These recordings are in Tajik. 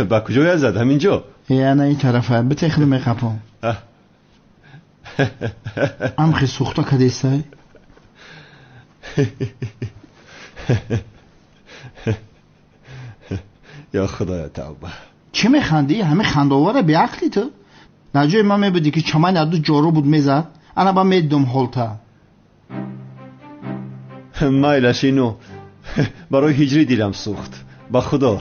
Ба куҷоя зад? Ҳаминҷо? Ана ин тарафа, битехли меқапам. Амхи сӯхта кадесай? Ё худоя тавба. Чӣ механдӣ? Ҳамин хандаовара беақлӣ ту? Дар ҷои ман мебудӣ ки чамани аду ҷору буд мезад, ана ба медидум ҳолта. Майлаш ино барои ҳиҷрӣ дилам сӯхт. Ба худо,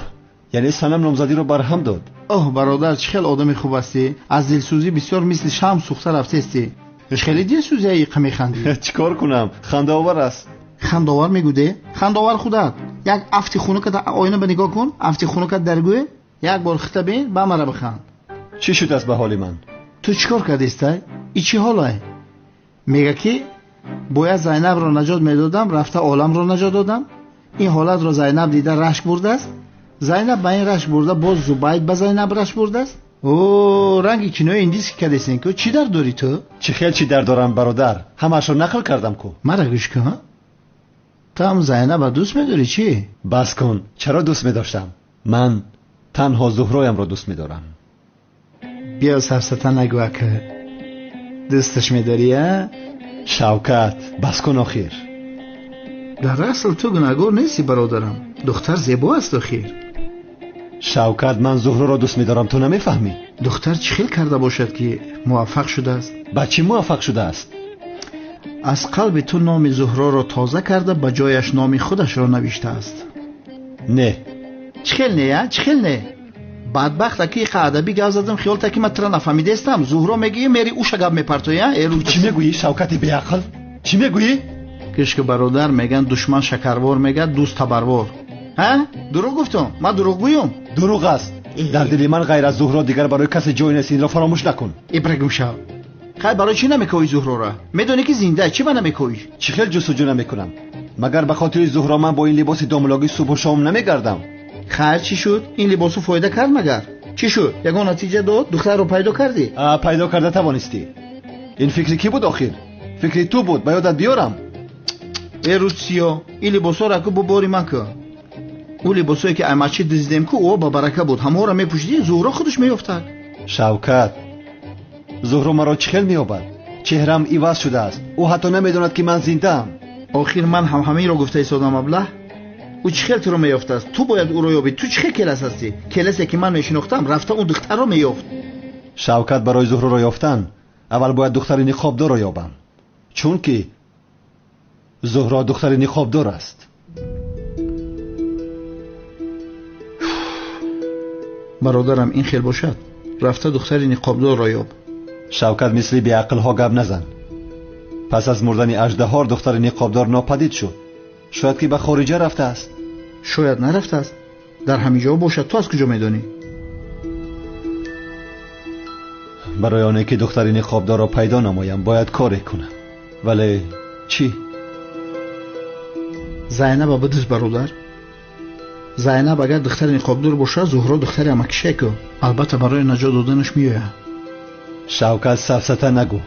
яъне санам номзадиро барҳам дод. Оҳ бародар, чӣ хел одами хуб ҳастӣ. Аз дилсӯзӣ бисёр мисли шам сӯхта рафтестӣ. Хеле дилсӯзия иқа механдӣ. Чӣ кор кунам? Хандаовар аст. Хандаовар мегӯде? Хандаовар худат. Як афти хунукат оина ба нигоҳ кун, афти хунукат дар гӯе, як бор хита бин, ба мара биханд. Чӣ шудааст ба ҳоли ман? Ту чӣ кор кардистай? И чӣ ҳолай? Мега ки бояд Зайнабро наҷот медодам, рафта оламро наҷот додам. Ин ҳолатро Зайнаб дида рашк бурдааст. Зайнаб ба ин рашк бурда, боз Зубайд ба Зайнаб рашк бурдааст. О, ранги кинои индиски кардесен ку, чӣ дард дорӣ ту? Чӣ хел чӣ дард дорам бародар? Ҳамаашро нақл кардам ку. Мара гӯш кун. Ту ҳам Зайнаба дӯст медорӣ чӣ? Бас кун, чаро дӯст медоштам? Ман танҳо Зуҳроямро дӯст медорам. Биё сафсата нагӯ ака. Дӯсташ медорӣ, а? Шавкат, бас кун охир. Дар асл ту гунаҳгор нестӣ бародарам. Духтар зебо аст охир. Шавкат, ман Зуҳроро дӯст медорам, ту намефаҳмӣ? Духтар чӣ хел карда бошад ки муваффақ шудааст? Ба чӣ муваффақ шудааст? Аз қалби ту номи Зуҳроро тоза карда, ба ҷояш номи худашро навиштааст. Не. Чӣ хел не, а? Чӣ хел не? Бадбахт аки иқа адабӣ гап задам, хиёл та ки ман тура нафаҳмидаистам. Зуҳро мегӯӣ, мери уша гап мепартоӣ, а? Эру чӣ мегӯӣ, Шавкати беақл? Чӣ мегӯӣ? Кишки бародар, меган душман шакарвор, мегӯяд дӯст табарвор. Ҳа? Дурӯғ гуфтам? Ман дурӯғгӯям? Дурӯғ аст. Дар дили ман ғайр аз Зуҳро дигар барои касе ҷой нест, инро фаромӯш накун. Ибрагум шав. Хай, барои чӣ намекоӣ Зуҳрора? Медонӣ ки зинда, чӣ ба намекоӣ? Чӣ хел ҷустуҷӯ намекунам? Магар ба хотири Зуҳро ман бо ин либоси домлогӣ субҳу шом намегардам? Хайр, чӣ шуд? Ин либосу фоида кард магар? Чӣ шуд? Ягон натиҷа дод? Духтарро пайдо кардӣ? Пайдо карда тавонистӣ. Ин фикри кӣ буд охир? Фикри ту буд, ба ёдат биёрам. Э рӯзсиё, ин либосҳоро аку бубори ман кун. Ӯ либосҳое ки аймачи дуздидем ку, ӯ ба барака буд. Ҳамаҳоро мепӯшидӣ, Зуҳро худаш меёфтад. Шавкат, Зуҳро маро чӣ хел меёбад? Чеҳраам иваз шудааст. Ӯ ҳатто намедонад ки ман зиндаам. Охир ман ҳам ҳаминро гуфта истодам аблаҳ. Ӯ чӣ хел туро меёфтааст? Ту бояд ӯро ёбӣ. Ту чӣ хел келас ҳастӣ? Келасе ки ман мешинохтам, рафта он духтарро меёфт. Шавкат, барои Зуҳроро ёфтан аввал бояд духтари ниқобдорро ёбам, чунки Зуҳро духтари ниқобдор аст. Бародарам, ин хел бошад, рафта духтари ниқобдорро ёб. Шавкат, мисли беақлҳо гап назан. Пас аз мурдани аждаҳор духтари ниқобдор нопадид шуд. Шояд ки ба хориҷа рафтааст. Шояд нарафтааст. Дар ҳамин ҷо бошад, ту аз куҷо медонӣ? Барои оне ки духтари ниқобдорро пайдо намоям, бояд коре кунам. Вале чӣ? Зайнаба бидуз бародар. Зайнаб агар духтари ниқобдор бошад, Зуҳро духтари амакишеку. Албатта барои наҷот доданаш меояд. Шавкат, сафсата нагӯ.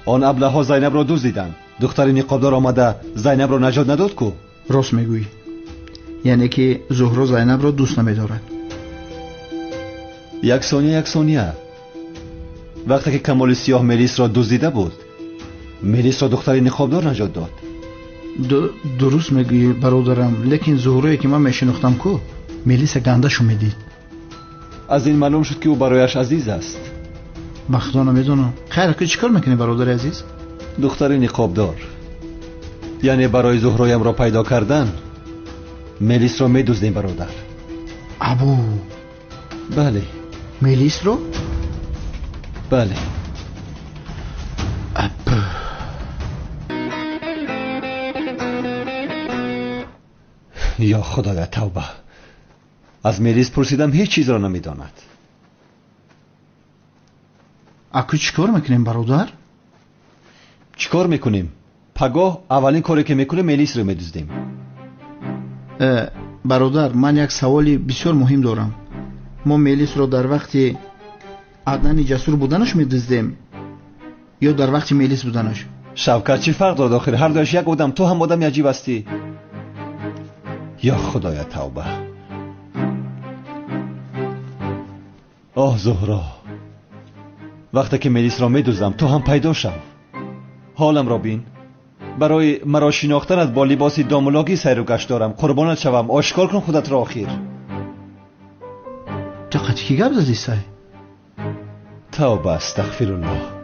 Он аблаҳҳо Зайнабро дуздиданд. Духтари ниқобдор омада Зайнабро наҷот надод ку? Рост мегӯӣ. Яъне ки Зуҳро Зайнабро дӯст намедорад. Як сония, як сония. Вақте ки Камоли Сиёҳ Мелисро дуздида буд, Мелисро духтари ниқобдор наҷот дод. Дуруст мегӯӣ бародарам, лекин Зуҳрое ки ман мешинохтам ку, Мелиса гандашу медид. Аз ин маълум шуд ки ӯ барояш азиз аст. Ба худо намедонам. Хайр, ку чӣ кор мекунӣ бародари азиз? Духтари ниқобдор. Яъне барои Зуҳроямро пайдо кардан Мелисро медуздем бародар. Абу. Бале. Мелисро? Бале. Абу. Ё худоя тавба. Аз Мелис пурсидам, ҳеҷ чизро намедонад. Аку чӣ кор мекунем бародар? Чӣ кор мекунем? Пагоҳ аввалин коре ки мекунем, Мелисро медуздем. Бародар, ман як саволи бисёр муҳим дорам. Мо Мелисро дар вақти Аднани ҷасур буданаш медуздем ё дар вақти Мелис буданаш? Шавкат, чӣ фарқ дорад охир? Ҳар дуяш як одам. Ту ҳам одами аҷиб ҳастӣ. Ё худоя тавба. Оҳ, Зуҳро, вақте ки Мелисро медуздам, ту ҳам пайдо шав. Ҳоламро бин. Барои маро шинохтанат бо либоси домулогӣ сайру гашт дорам. Қурбонат шавам, ошкор кун худатро охир. Ту қати кӣ гап задисай? Тавба, астағфируллоҳ.